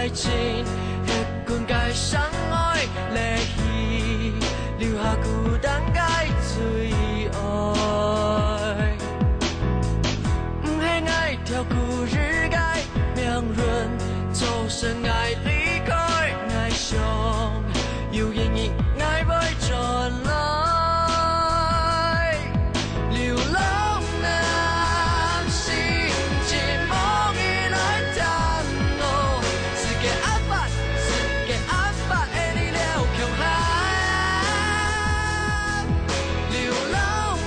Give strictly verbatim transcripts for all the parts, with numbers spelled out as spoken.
愛情，歇睏个相愛，離去，留下孤單个最愛。毋係𠊎跳過日个命運，造成𠊎離開，𠊎想有一日𠊎會轉來。 流浪啊，心情無意來探我，世界暗白，世界暗白，愛你了共下。流浪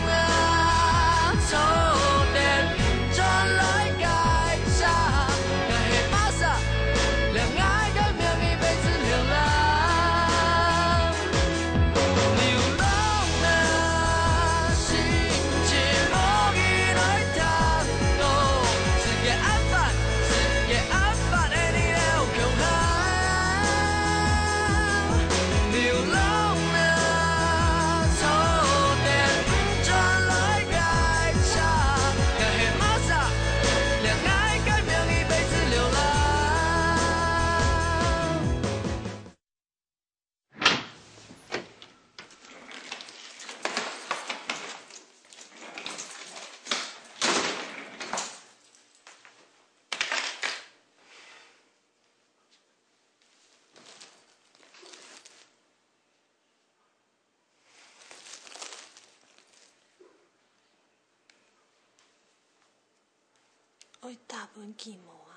啊，坐電轉來个車，𠊎係馬薩，讓𠊎个名義被指流浪。 流浪啊，心情無意來探我，世界暗白，世界暗白，愛你了共下。流浪啊，坐電轉來个車，𠊎係馬薩，讓𠊎个名義被指流浪。 愛打分佢無啊？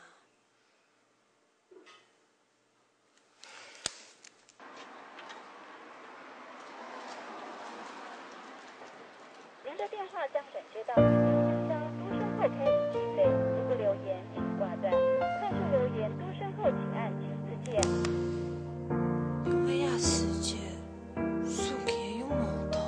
您的电话将转接到信息信箱，嘟声后开始计费。如果留言，请挂断。快速留言嘟声后，请按井字键。有个呀，时间，手机又无通了。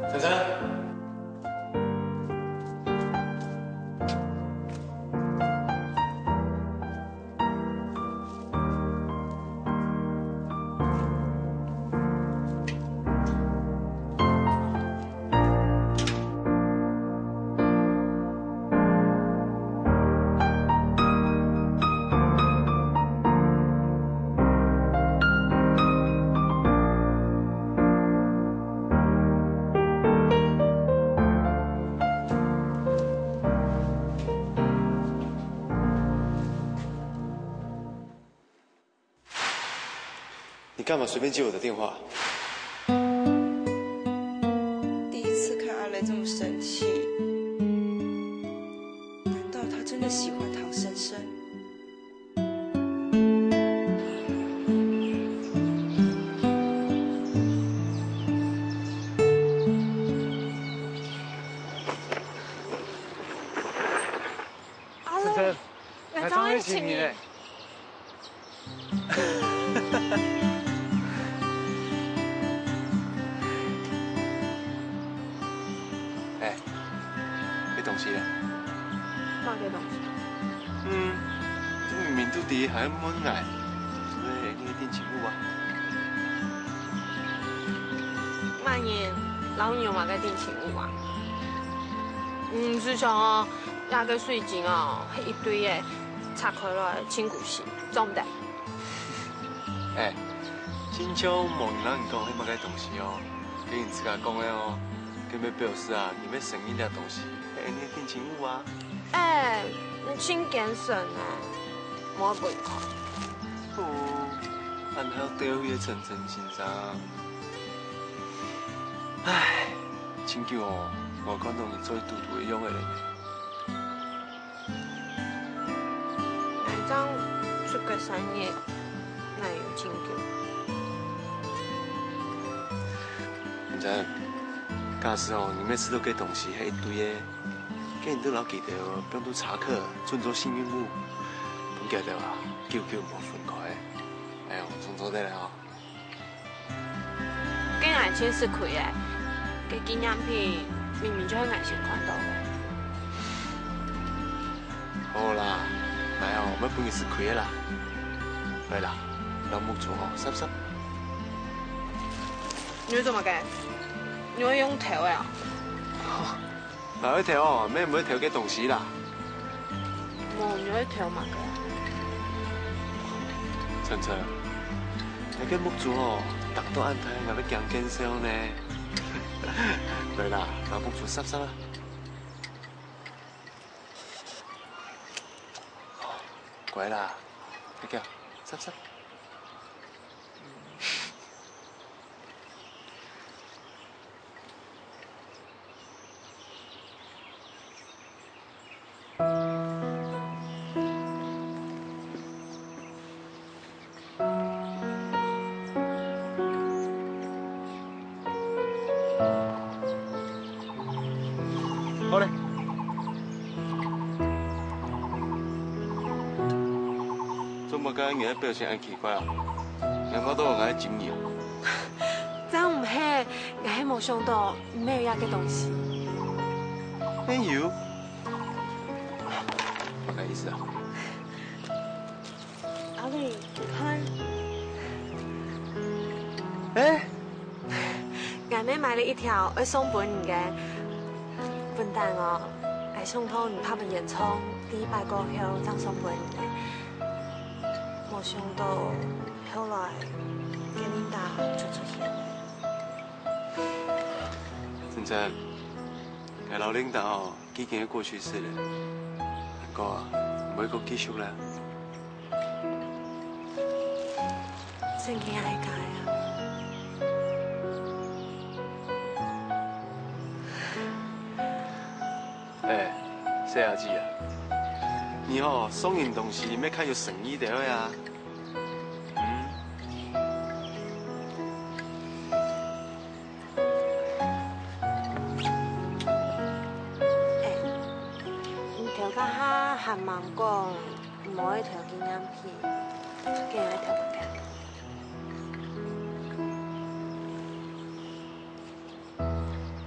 珊珊。 你干嘛随便接我的电话？第一次看阿雷这么生气，难道他真的喜欢唐先生？阿雷，我终于寻你了。 哎，这东西啊。么个东西？嗯，这明明都知还要问哎，是不是你的定情物啊？慢点，老牛么个定情物啊？嗯，是想哦， 那个水晶哦，係一堆个拆开来个亲故事，重点。哎，真正無人摎你講係麼个東西哦，係你自家講个哦，該乜表示啊，你乜承認這東西係你个定情物啊。哎，你真奸臣呢，無分你看。哦，恁好對佢个陳真先生。唉，真久哦，無看到你做嘟嘟个樣仔了呢。 正出个生日，哪有真久？你知，假使哦，你每次都个東西係一堆个，該你都摎佢兜放到車殼，存做幸運物，分佢兜啊，久久無分開。哎喲，總做得了哦。 該𠊎盡食虧欸，該紀念品明明就係𠊎先看到个。好啦，來哦，毋好分佢食虧个啦。來啦，摎目珠吼，煠煠。你會做麼个？你會用偷个啊？ 哪會偷哦？乜毋會偷个東西啦。無，你會偷麼个？晨晨，你个目珠哦，大到恁大，𠊎會驚見笑呢。來啦，摎目珠煠煠啦。乖啦，乖，煠煠。 好咧。做麼个你个表情恁奇怪啊？你看到𠊎个驚異啊？真毋係，𠊎係無想到你會有這个東西。哎喲，不好意思啊。 阿偉，你看。欸，𠊎乜買了一條愛送分你个，本旦哦，𠊎想到你拍完演唱第一擺過後正送分你个，無想到後來Linda就出現了。晨晨，𠊎摎Linda哦，既經係過去式了，毋過啊，毋會過繼續了。 真个愛改啊！欸，細阿姊啊，你吼送人東西，乜較有誠意兜仔啊。嗯。欸，你頭下還吂講， 毋好愛偷紀念品，該愛偷麼个？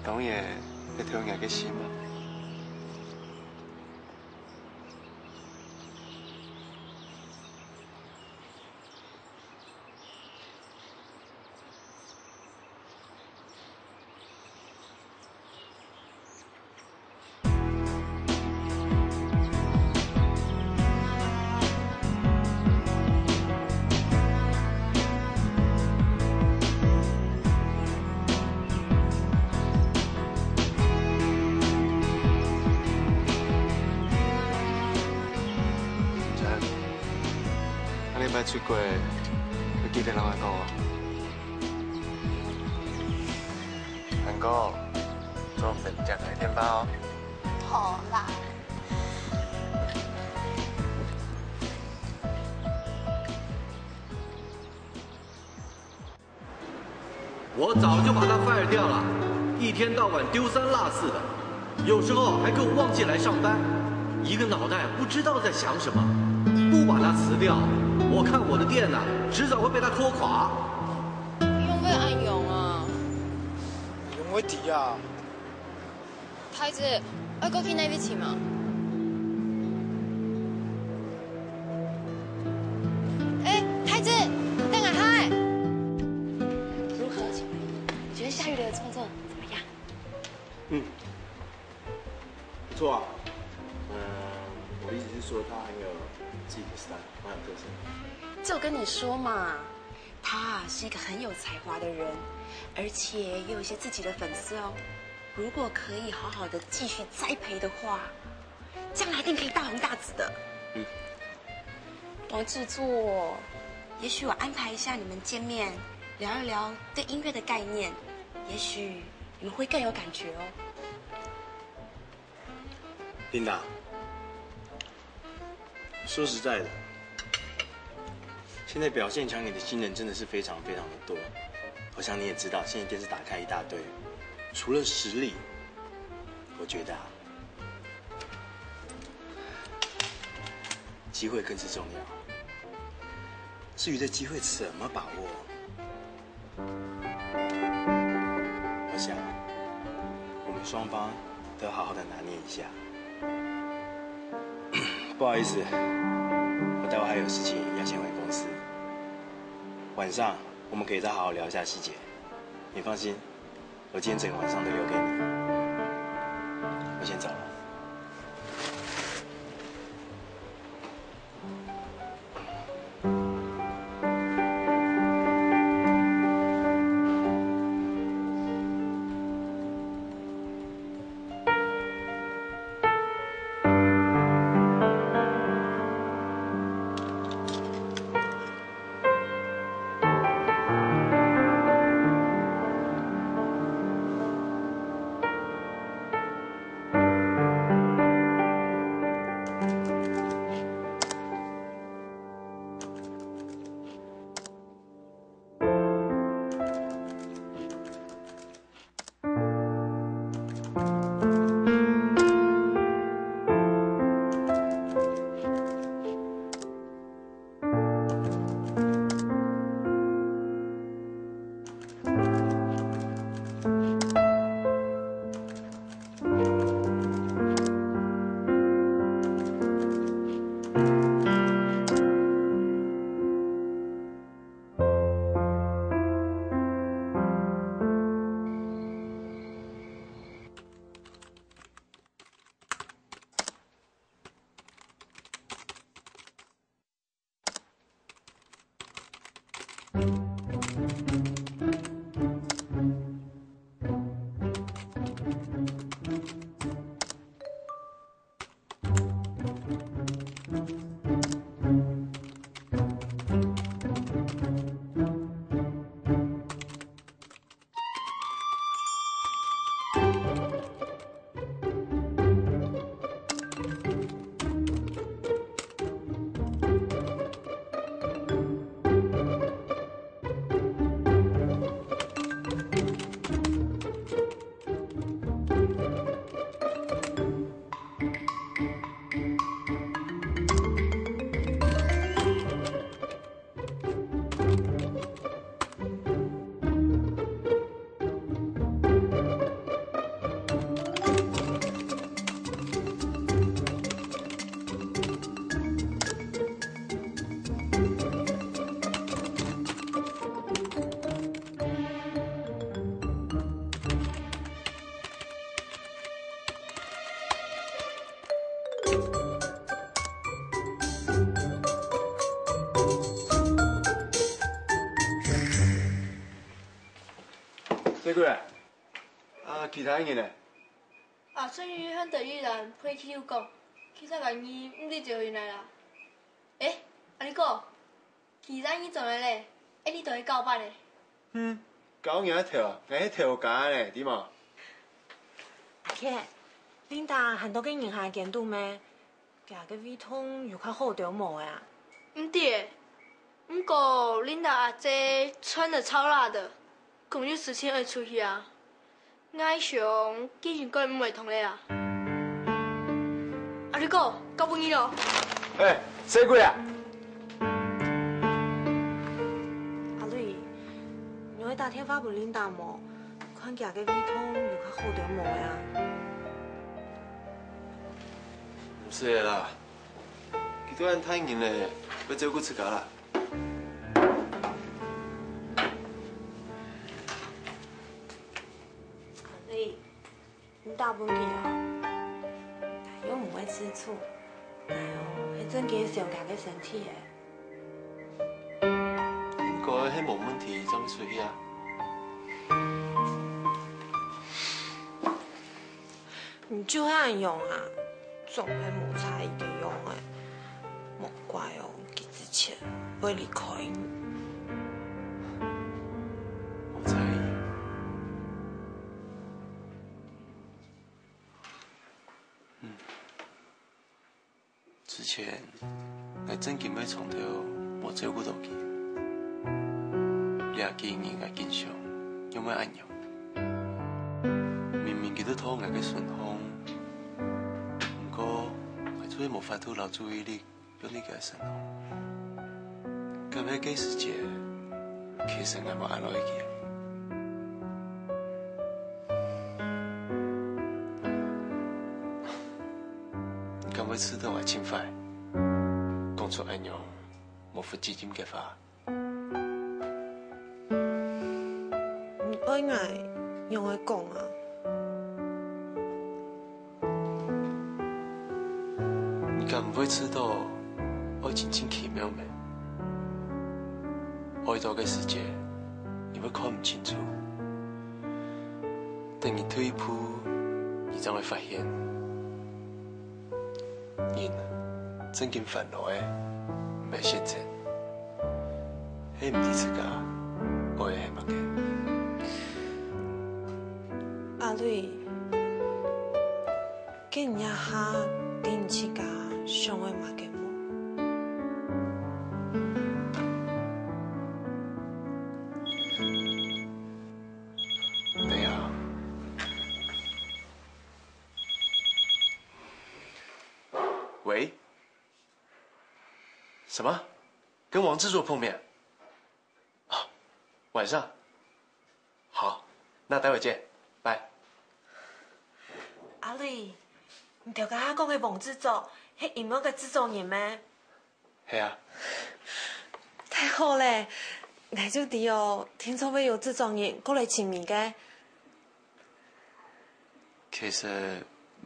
當然，愛偷𠊎个心啊！恁呢擺出國，愛記得摎𠊎講哦。 還過，做分佢个電話哦。好啦。我早就把他fire掉了，一天到晚丟三落四的，有时候还给我忘记来上班，一个脑袋不知道在想什么。不把他辞掉，我看我的店啊，迟早会被他拖垮。 仰會恁樣啊？仰會知啊？太子，愛過去哪位尋啊？欸，太子，等一下欸！如何，請問你覺得夏雨雷的创作怎么样？嗯，不错啊。嗯，我的意思是说，他很有自己的style，蛮有特色。就跟你说嘛，他啊是一个很有才华的人，而且也有一些自己的粉丝哦。如果可以好好的继续栽培的话，将来一定可以大红大紫的。嗯。王制作，也许我安排一下你们见面，聊一聊对音乐的概念，也许你们会更有感觉哦。 琳达，说实在的，现在表现抢眼的新人真的是非常非常的多。我想你也知道，现在电视打开一大堆，除了实力，我觉得啊，机会更是重要。至于这机会怎么把握，我想我们双方都要好好的拿捏一下。不好意思，我待会还有事情要先回公司。晚上我们可以再好好聊一下细节。你放心，我今天整个晚上都留给你。我先走了。細鬼啊，啊，其他人呢？阿春佢喊第一人陪佢有講，其他个人毋知朝佢來啦。誒，阿力哥， 其他人轉來咧，愛你同佢告白咧。嗯，搞若頭，𠊎係頭家咧，知無？阿傑，Linda還在該人客間肚咩？佢个胃痛有較好兜無啊？毋知誒，毋過Linda阿姊穿到臭辣个，講有事情愛出去啊。 𠊎想佢應該毋會痛咧啊。阿力哥，交分你咯。誒，細鬼啊！阿瑞，你愛打電話分Linda無？看佢个胃痛有較好兜無啊？毋使啦，佢都恁大人咧，愛照顧自家啦。 阿瑞，你打分佢啊？𠊎又毋會自處，𠊎哦，係真經想佢个身體誒。應該係無問題，正會出去啊。 你就係恁樣啊，總係無在意个樣誒。莫怪哦，佢之前會離開你。無在意。嗯。 之前，𠊎正經會從頭無照顧到佢。這幾年个景象，仰會恁樣？明明佢都在𠊎个身項，毋過𠊎就係無法度摎注意力 用你个身項。敢係該時節，其實𠊎無恁愛佢啊。你敢會試著𠊎盡壞，講出恁樣無負責任个話？ 你愛𠊎仰會講啊？你敢毋會試著愛情盡奇妙咩？愛到个時節，你會看毋清楚。等你退一步，你正會發現，人正經煩惱个毋係現在， 係毋知自家愛个係麼个。阿瑞，該你這下知你自家想愛麼个無？等一下。喂？什麼？跟王製作碰面？ 哦，晚上。好，那待會見，拜。阿瑞，你頭下講个王製作，係音樂个製作人咩？係啊。太好了，𠊎就知哦，定著會有製作人過來尋你个。其實，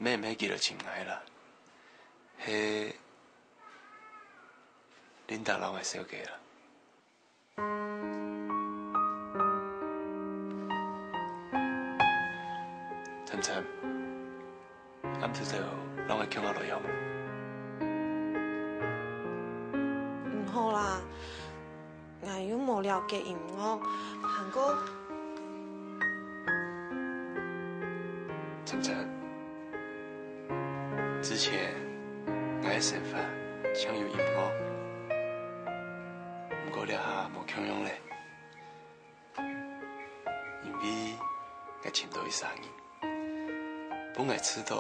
乜毋係佢來尋𠊎啦，係Linda摎𠊎紹介啦。 琛琛，暗晡頭摎𠊎共下來好無？毋好啦，𠊎又無了解音樂，還過，琛琛，之前𠊎个生活淨有音樂，毋過這下無共樣了。 因為𠊎尋著一儕人，分𠊎知著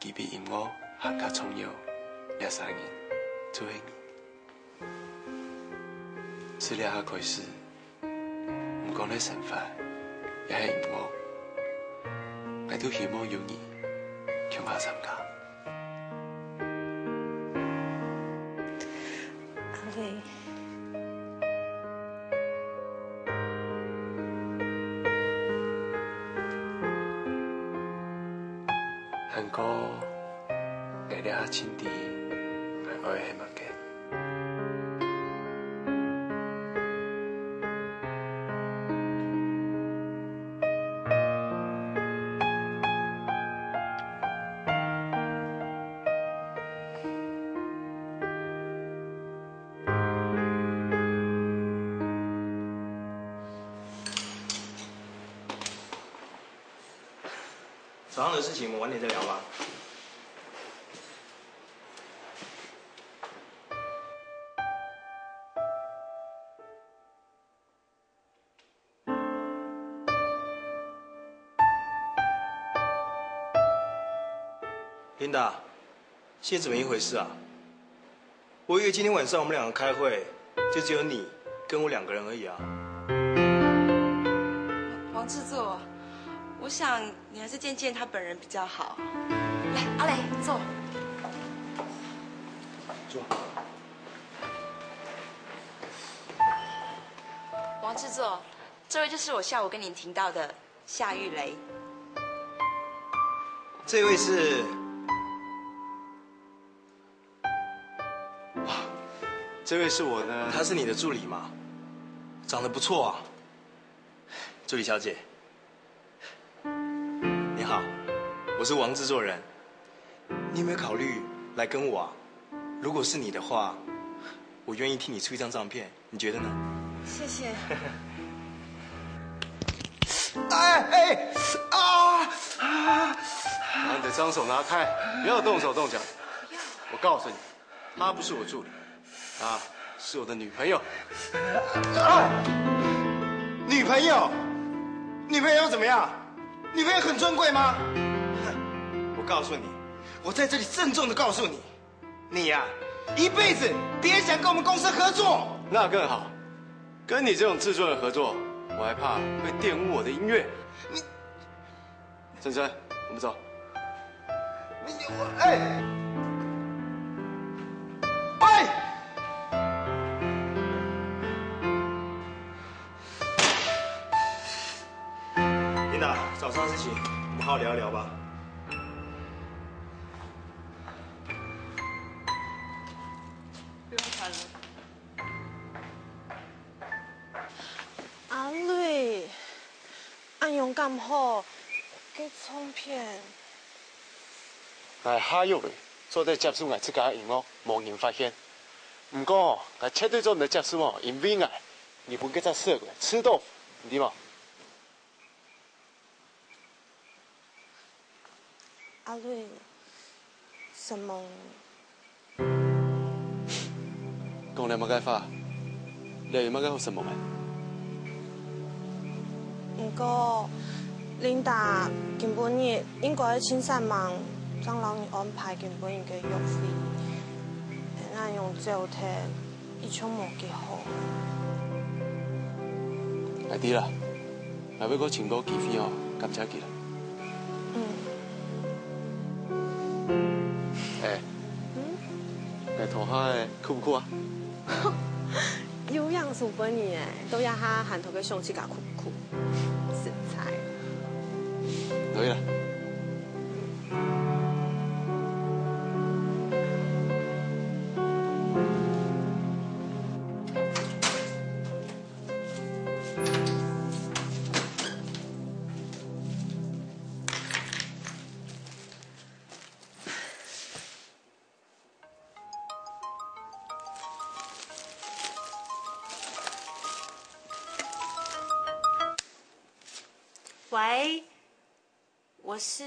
佢比音樂還較重要，這儕人就係你。自這下開始，毋管係生活，也係音樂，𠊎都希望有你共下參加。阿瑞， 還過，𠊎這下盡知𠊎愛係麼个。 早上的事情我们晚点再聊吧。 Linda，现在怎么一回事啊？我以为今天晚上我们两个开会，就只有你跟我两个人而已啊。王制作，我想你还是见见他本人比较好。来，阿雷，坐。坐。王制作，这位就是我下午跟您提到的 夏玉雷。这位是，啊，这位是我的，他是你的助理吗？长得不错啊。助理小姐，你好，我是王制作人。你有没有考虑来跟我啊？如果是你的话，我愿意替你出一张唱片。 你觉得呢？谢谢。哎，哎，啊，啊！把你的脏手拿开，不要动手动脚。我告诉你，他不是我助理，啊，是我的女朋友。啊！女朋友？女朋友又怎么样？女朋友很尊贵吗？哼，我告诉你，我在这里郑重的告诉你，你呀，一辈子别想跟我们公司合作。那更好，跟你这种自尊人合作，我还怕会玷污我的音乐。你，晨晨，我们走。你，我，哎，喂！琳达，早上的事情，我们好好聊一聊吧。不用谈了。阿瑞，恁樣敢好？該唱片……𠊎下雨了，做得接受𠊎自家个音樂，無人發現。毋過，𠊎絕對做毋得接受哦，因為𠊎，你分該隻色鬼，赤豆腐，你知無？ 阿瑞，承蒙。講了麼个話？這有麼个好承蒙个？毋過，琳達今晡日應該愛盡煞猛，正摎你安排今晡日个約會。恁樣走忒， 佢就無幾好。𠊎知啦，𠊎會過尋個機會哦，感謝佢啦。嗯。哎，嗯？𠊎頭下个酷毋酷啊？有樣送分你誒，到這下還頭个相機架酷毋酷？實在。可以了。 喂，我是……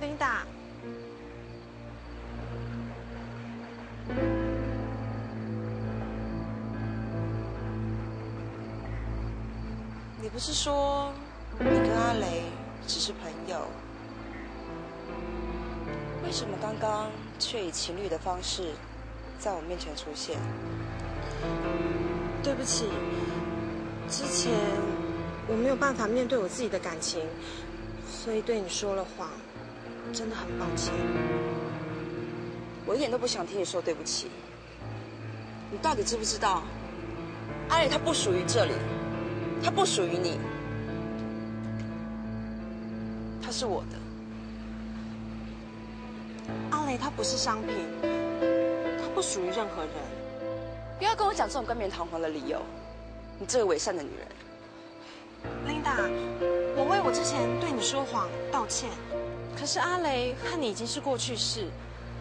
琳达，你不是说你跟阿雷只是朋友，为什么刚刚却以情侣的方式在我面前出现？对不起，之前我没有办法面对我自己的感情，所以对你说了谎，真的很抱歉。我一点都不想听你说对不起。 你到底知不知道，阿雷他不属于这里，他不属于你，他是我的。阿雷他不是商品，他不属于任何人。不要跟我讲这种冠冕堂皇的理由，你这个伪善的女人。 琳达，我为我之前对你说谎道歉。可是阿雷和你已经是过去式，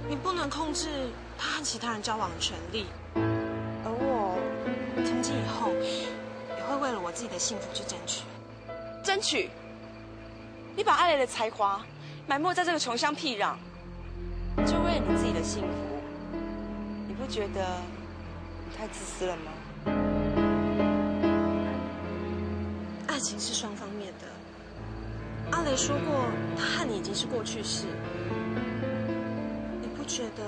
你不能控制他和其他人交往的权利。而我从今以后也会为了我自己的幸福去争取。争取？你把阿雷的才华埋没在这个穷乡僻壤，就为了你自己的幸福，你不觉得你太自私了吗？ 爱情是双方面的。阿雷说过，他和你已经是过去式。你不觉得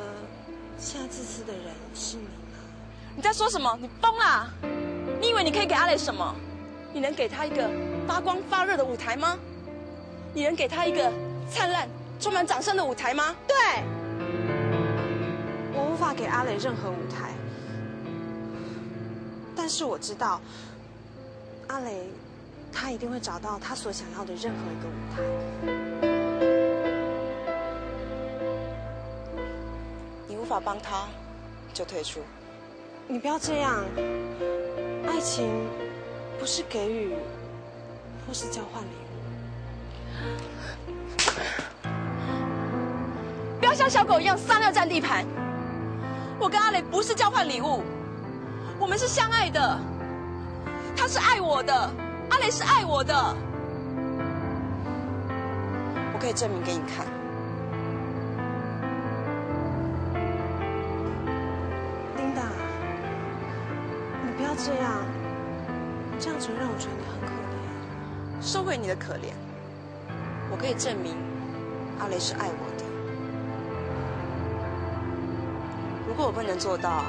现在自私的人是你吗？你在说什么？你疯啦！你以为你可以给阿雷什么？你能给他一个发光发热的舞台吗？你能给他一个灿烂、充满掌声的舞台吗？对，我无法给阿雷任何舞台，但是我知道， 阿雷，他一定会找到他所想要的任何一个舞台。你无法帮他，就退出。你不要这样，爱情不是给予，或是交换礼物。 不要像小狗一样撒尿占地盘。我跟阿雷不是交换礼物，我们是相爱的，他是爱我的，阿雷是爱我的。我可以证明给你看。琳达，你不要这样，这样只会让我觉得你很可怜。收回你的可怜。 我可以证明阿雷是爱我的。如果我不能做到，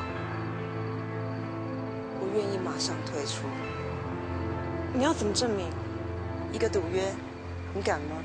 我愿意马上退出。你要怎么证明？一个赌约，你敢吗？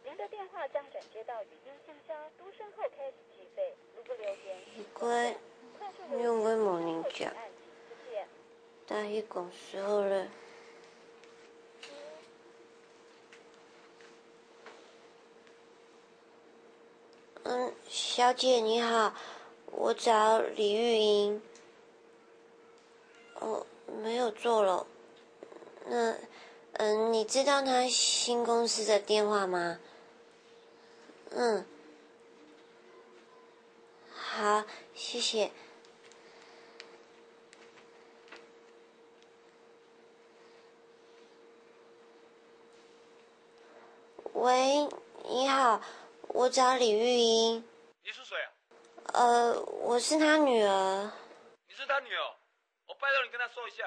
您的电话将转接到语音信箱，嘟声后开始计费。如不留言，奇怪，你有没有人讲？大一公司后了。嗯，小姐你好，我找李玉英。 哦，没有做了。那，嗯，你知道他新公司的电话吗？嗯，好，谢谢。喂，你好，我找李玉英。你是谁啊？呃，我是他女儿。你是他女儿？ 我拜托你跟他说一下，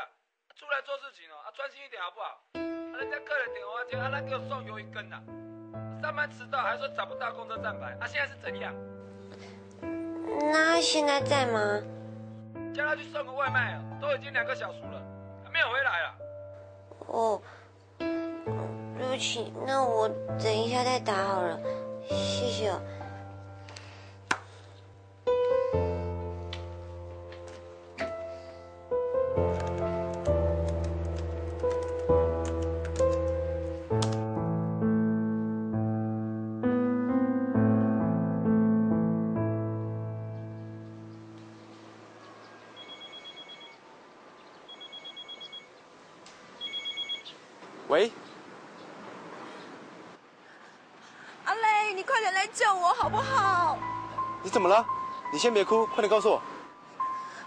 出来做事情哦，啊，专心一点好不好？啊，人家客人点蚵仔煎，啊，他给我送魷鱼羹啊，上班迟到还说找不到公车站牌，啊，现在是怎样？那他现在在吗？叫他去送个外卖啊，都已经两个小时了，还没有回来啊。哦，对不起，那我等一下再打好了，谢谢哦。 喂，阿雷，你快点来救我好不好？你怎么了？你先别哭，快点告诉我。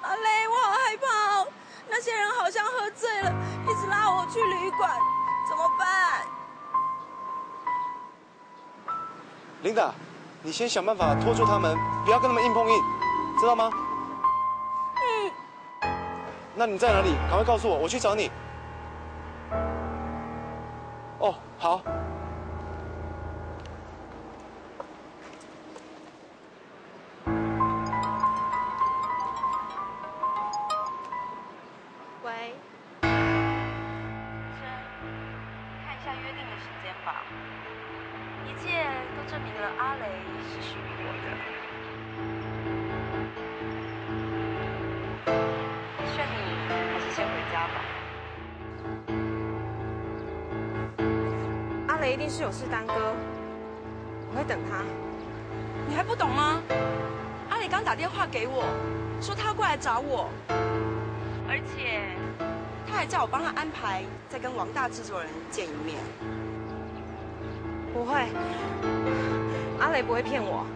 阿雷，我好害怕哦！那些人好像喝醉了，一直拉我去旅馆，怎么办？琳达，你先想办法拖住他们，不要跟他们硬碰硬，知道吗？嗯。那你在哪里？赶快告诉我，我去找你。哦，好。喂。 看一下约定的时间吧。一切都证明了阿雷是属于我的。劝你还是先回家吧。阿雷一定是有事耽搁，我会等他。你还不懂吗？阿雷刚打电话给我，说他要过来找我，而且他还叫我帮他安排 再跟王大制作人见一面。不会，阿雷不会骗我。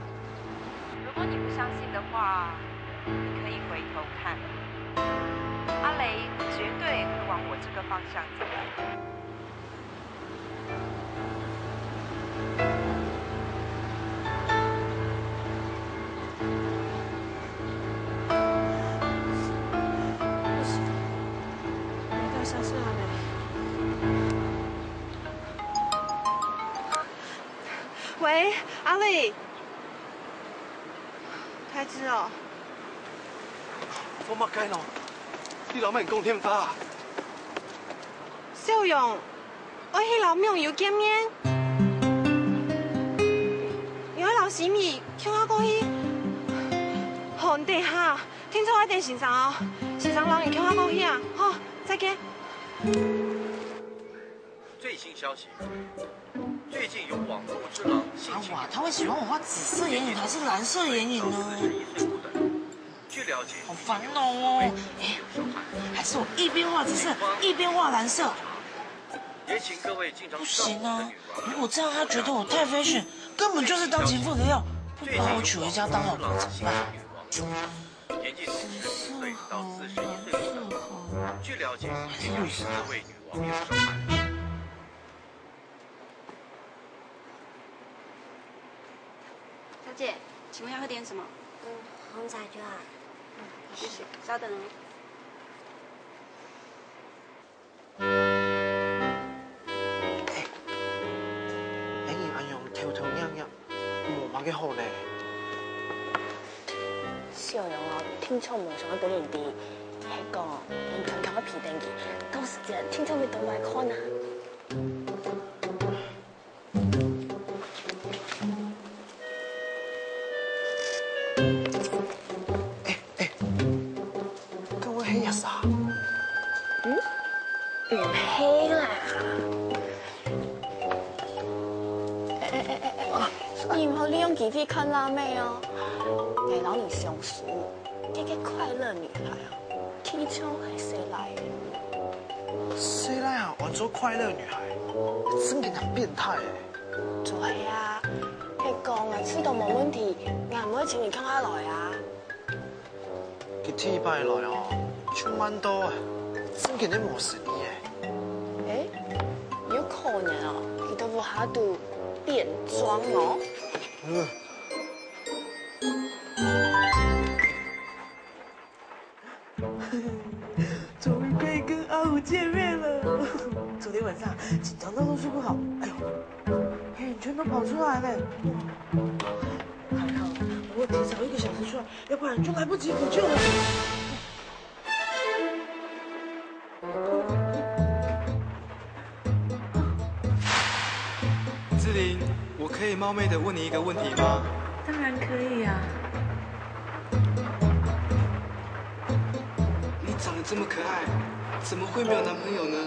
如果你不相信的话，你可以回头看，阿雷绝对会往我这个方向走。 喂，阿丽，开机哦。我麼个喏？你摎麼人講電話啊？小勇，愛去摎網友見面。你愛摎心怡共下過去？好，你等下，定著愛等先生哦。先生摎你共下過去啊。好，再見。最新消息，最近有網络之狼性侵啊，哇，他会喜欢我画紫色眼影还是蓝色眼影呢？据了解，好烦哦。哎，还是我一边画紫色一边画蓝色。也请各位经常上网的女网友，不行啊，如果这样他觉得我太 fashion，根本就是当情妇的料，不把我娶回家当老婆怎么办？年纪从十五岁到四十一岁不等。据了解，也有十四位女网友受害。 小姐，请问要喝点什么？嗯，红茶就好。谢谢，稍等哦。哎，恁樣偷偷摸摸，無麼个好咧。小勇哦，定著無想愛分人知，係講，你強強个皮登記，到時節定著會當歹看啊。 哎，哎，該會係阿Sa？嗯？毋係啦。哎，哎，哎，哎，哎，你毋好利用機會看辣妹哦。𠊎摎你相輸，這个快樂女孩啊， 定著係細賴仔。細賴仔安做快樂女孩，正經係變態欸。就係啊，係講𠊎試著無問題，𠊎毋會請你共下來啊。佢第一擺來哦，就慢到欸，正經係無誠意欸。欸，有可能哦，佢在屋下肚變裝哦。嗯。 終於可以跟阿虎見面了。昨天晚上緊張到都睡不好，哎呦，黑眼圈都跑出來了。哇，還好我提早一個小時出來，要不然就來不及補救了。志玲，我可以冒昧的問你一個問題嗎？當然可以啊。你長得這麼可愛，怎麼會沒有男朋友呢？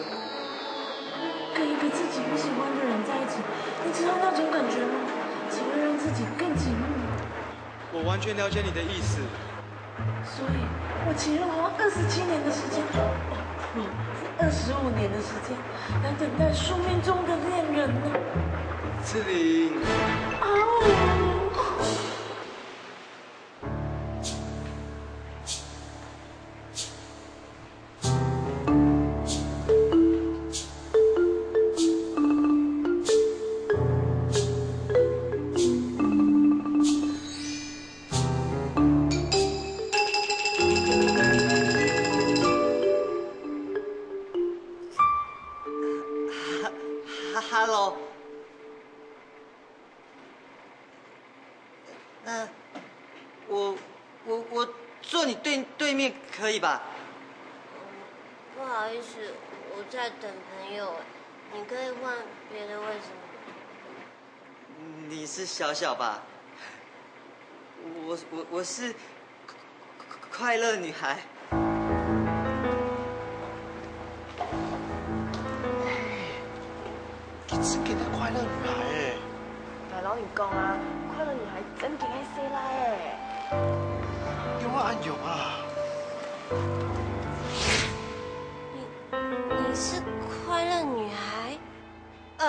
跟一個自己不喜歡的人在一起，你知道那種感覺嗎？只會讓自己更寂寞。我完全了解你的意思。 所以我情願花二十七年的時間，不，是二十五年的時間，來等待宿命中的戀人呢。志玲。啊哦！ 哈，哈，Hello。那我，我，我坐你对，对面可以吧？不好意思，我在等朋友欸，你可以换别的位置吗？ 你是小小吧？我，我，我是快，快，快乐女孩。佢真个係快樂女孩欸。𠊎摎你講啊，快樂女孩真个係細賴仔。仰會恁樣啊？你，你是快樂女孩？ 嗯。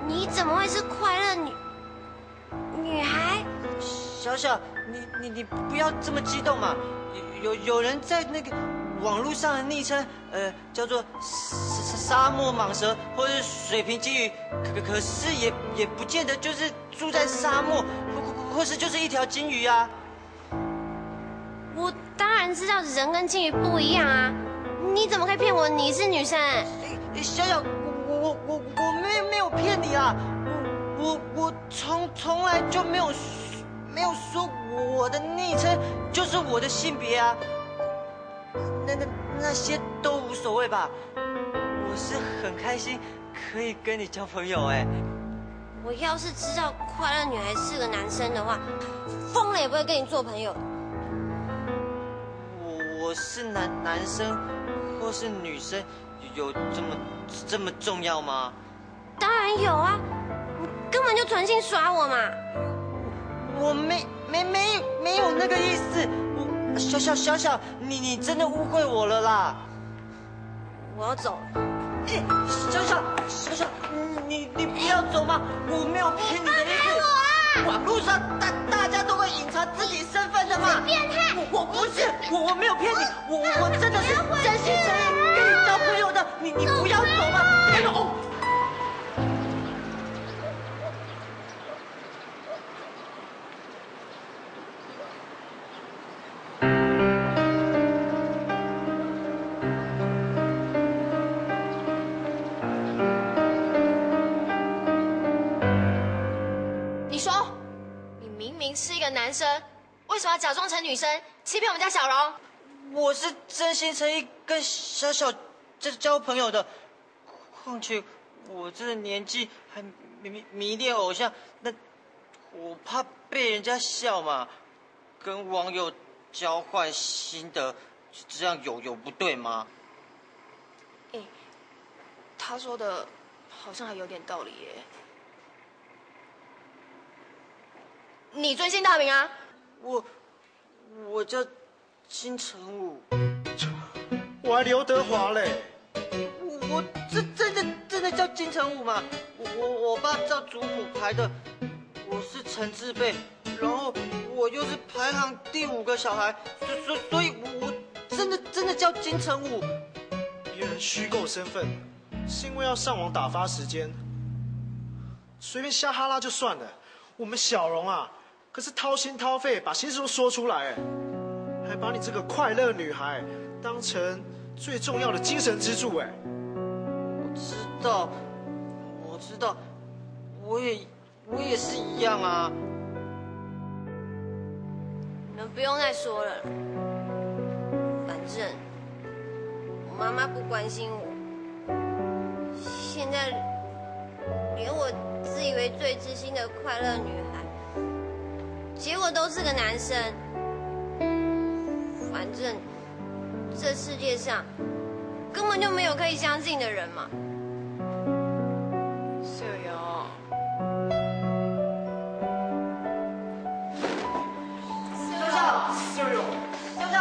你怎么会是快乐女，女孩？小小，你，你，你不要这么激动嘛。有，有，有人在那个网络上的昵称，呃，叫做沙，沙，沙漠蟒蛇或是水瓶金鱼，可，可，可是也，也不见得就是住在沙漠，或，或，或是就是一条金鱼啊。 我当然知道人跟金鱼不一样啊，你怎么可以骗我你是女生？哎，哎，小小，我，我，我，我，我没有，没有骗你啊，我，我，我从，从来就没有，没有说我的昵称就是我的性别啊，那那那些都无所谓吧。我是很开心可以跟你交朋友哎。我要是知道快乐女孩是个男生的话，疯了也不会跟你做朋友。我我是男男生或是女生有这么这么重要吗？当然有啊，你根本就存心耍我嘛！我没没没没有那个意思，我小小小小，你你真的误会我了啦！我要走了。哎，小小小小，你你你不要走嘛！我没有骗你的意思。网络上大大家都会隐藏自己身份的嘛。变态！我我不是，我我没有骗你，我我真的是真心诚意跟你交朋友的。你你不要走嘛！哎呦！你说，你明明是一个男生，为什么要假装成女生，欺骗我们家小荣？我是真心诚意跟小小交交朋友的，况且我这个年纪还迷迷迷恋偶像，那我怕被人家笑嘛，跟网友交换心得，这样有有不对吗？哎，他说的好像还有点道理耶。你尊姓大名啊？我我叫金城武。我还刘德华嘞。我我这真的真的叫金城武吗？我我我爸照族谱排的，我是陈字辈，然后我又是排行第五个小孩，所所所以我我真的真的叫金城武。别人虚构身份，是因为要上网打发时间。随便瞎哈拉就算了，我们小荣啊，可是掏心掏肺把心事都说出来，还把你这个快乐女孩当成最重要的精神支柱哎。我知道，我知道，我也我也是一样啊。你们不用再说了，反正我妈妈不关心我，现在连我自以为最知心的快乐女孩，结果都是个男生。反正这世界上根本就没有可以相信的人嘛。秀友，秀秀，秀秀，秀秀。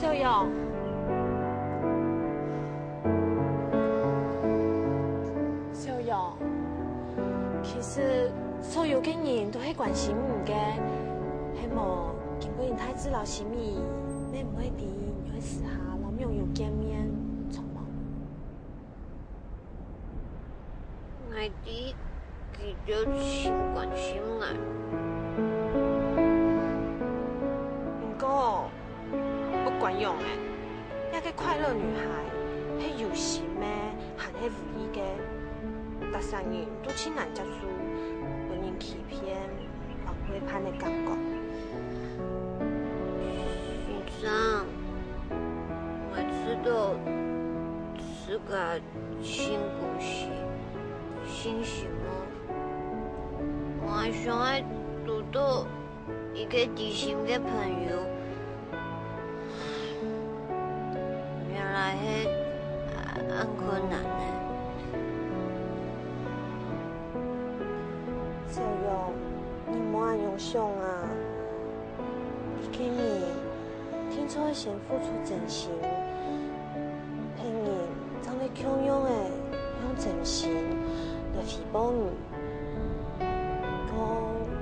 小勇，小勇，其实所有个人都係关心你个，係無？今晡日大志摎心怡，乜毋會知你个時下摎網友見面，著無？ 𠊎知佢兜盡關心𠊎。毋過，不管用誒，這个快樂女孩係有心个，還係無意个，逐儕人都盡難接受分人欺騙、放背叛个感覺。先生，𠊎知道自家 盡孤栖、盡寂寞。𠊎想愛堵到一个知心个朋友，原來係恁困難呢。小勇，你莫恁樣想啊！一个人定著愛先付出真心，別人 正會共樣个用真心來回報你。毋過，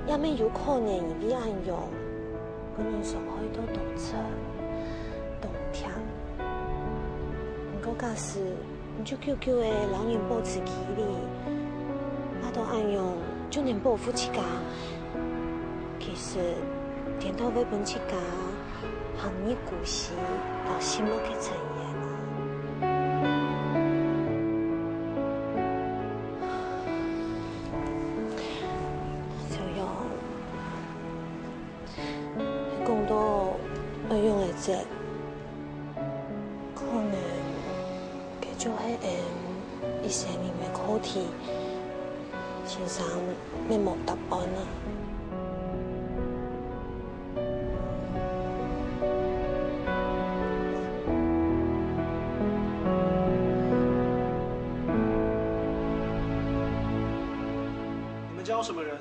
也乜有可能因為恁樣，分人傷害到當徹、當痛。毋過假使你就久久个摎人保持距離，怕到恁樣就能保護自家。其實，顛倒會分自家陷入孤栖摎心內个深淵啊。小勇，講到愛仰般做， 可能，該就係𠊎一生人个課題，先生乜無答案啊。你們家有什麼人？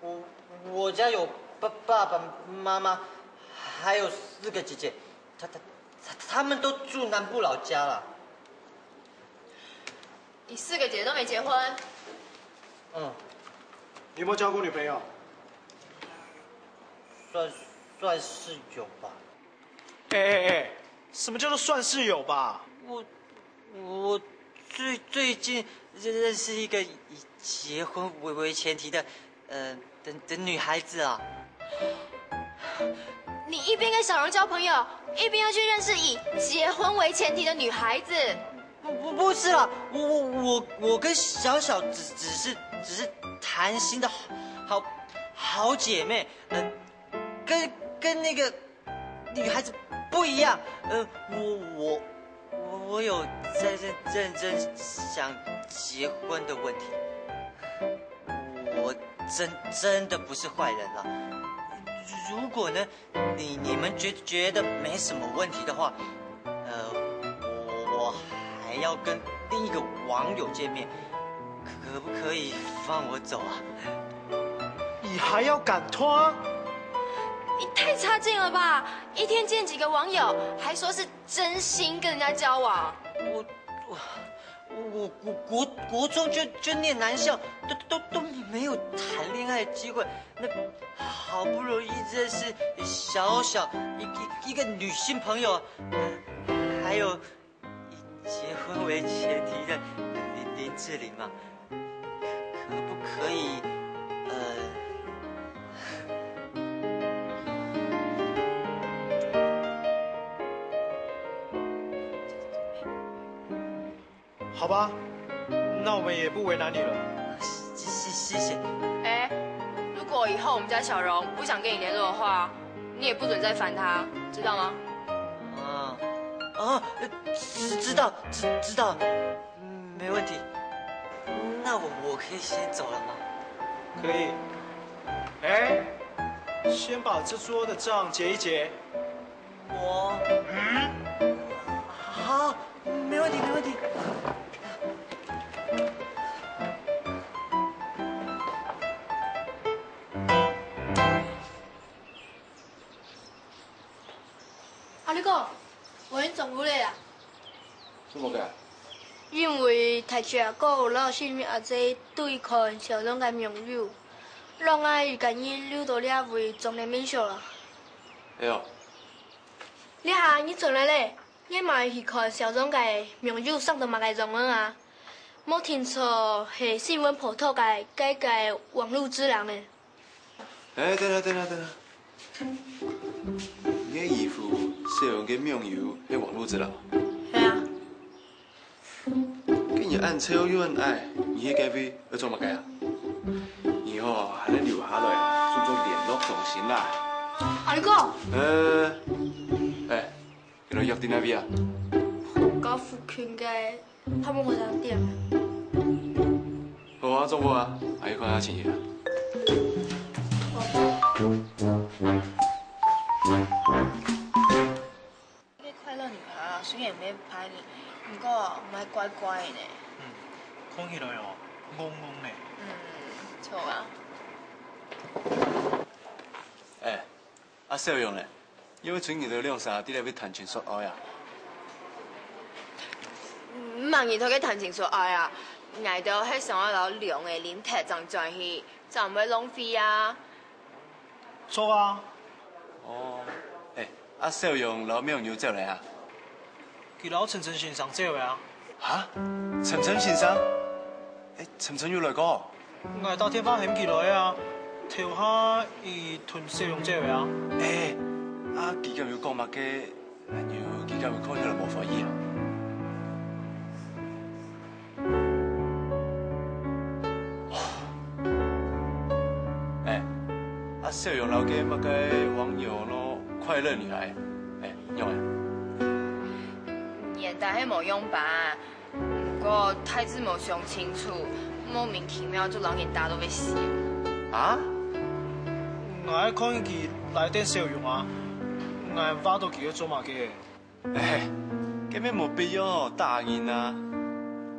我我家有爸爸爸媽媽，還有四個姐姐，他他他他們都住南部老家了。你四個姐姐都沒結婚？嗯。你有沒有交過女朋友？算算是有吧。哎哎哎，什麼叫做算是有吧？我我最最近认认识一个以结婚为为前提的呃的的女孩子啊。你一边跟小荣交朋友，一边要去认识以结婚为前提的女孩子。不不不是啦，我我我我跟小小只只是只是谈心的好好好姐妹，呃，跟跟那个女孩子不一样，呃，我我我有在认认真想结婚的问题。我真真的不是坏人了。如果呢，你你们觉觉得没什么问题的话，呃，我我还要跟另一个网友见面，可不可以放我走啊？你还要赶拖？你太差劲了吧！一天见几个网友，还说是真心跟人家交往。我我我我国国中就就念男校，都都都没有谈恋爱的机会，那好不容易认识小小一一一个女性朋友，还有以结婚为前提的林林志玲嘛，可不可以呃？好吧，那我们也不为难你了。谢谢谢谢。哎，如果以后我们家小荣不想跟你联络的话，你也不准再烦他，知道吗？啊啊，知知道知知道，没问题。那我我可以先走了吗？可以。哎，先把这桌的账结一结。我嗯，好，没问题没问题。阿你讲，我已经转屋了啦。做么个？因为大姐阿哥有老师命阿姐对看小张个网友，让阿姨今日留到这位种田民宿啦。哎哟，这下你转来咧，你嘛去看小张个网友上到么个状元啊？无听错，系新闻报道个该个网络之狼诶。 哎，等下等下等下，你个意思，小勇个网友系网络之狼？系啊。跟你恁臭又恁矮，你去該位要做麼个啊？你吼，還係留下來，做做聯絡中心啦。阿你講，呃，哎，佢兜約在哪位啊？家附近个 他们火车店。好啊，做伙啊，阿姨看下情形啊。个快樂女孩啊，雖然毋係歹呢，毋過毋係乖乖呢。嗯，看起來哦，戇戇呢。嗯，著啊。哎，阿小勇呢？因為最近佢兜兩儕在該位談情說愛啊。毋係你兜个談情說愛啊，𠊎兜係想愛摎龍个林特正轉去，正毋會浪費啊。 著啊。哦，哎，阿小勇摎網友走了啊？佢摎陳陳先生走了啊。哈？陳陳先生？哎，陳陳有來過？ 𠊎打電話喊佢來啊，頭下佢同小勇走啊。欸，啊，佢敢有講麼个？還有，佢敢有看起來無歡喜啊？欸，啊，小勇摎該麼个黃牛咯，快樂女孩，欸，仰仔？ 年代係無樣般，毋過大致無想清楚，莫名其妙就摎人打到會死。啊？𠊎看佢來等小勇啊，𠊎話到佢愛做麼个？欸，根本無必要打人啊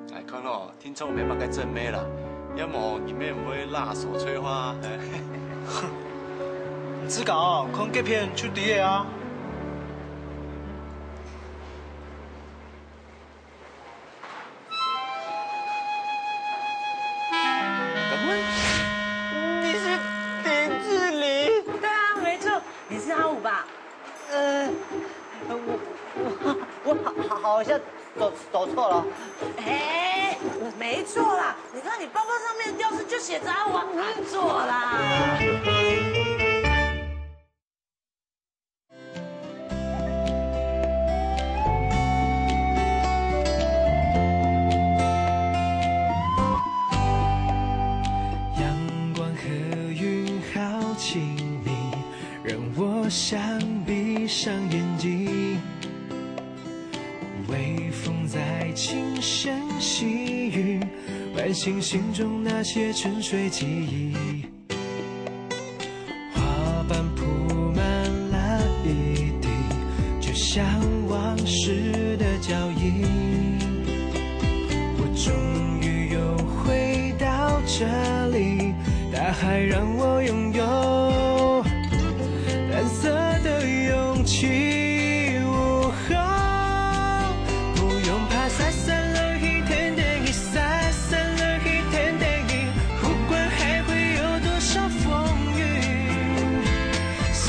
！𠊎看哦， 定著毋係麼个正妹啦，要無你乜毋會辣手摧花。你自家哦，看該片就知了啊。你是林志玲？對啊，沒錯，你是阿武吧？ 呃，我我我好好好像走走錯了。哎，沒錯啦，你看你包包上面的吊飾就寫著阿武啊，按怎啦。阳光和云好亲密， 让我想闭上眼睛，微风在轻声细语，唤醒心中那些沉睡记忆。花瓣铺满了一地，就像往事的脚印。我终于又回到这里， 大海让我拥有蓝色的勇气。不用怕洒散了一天的雨，洒散了一天的雨，不管还会有多少风雨，生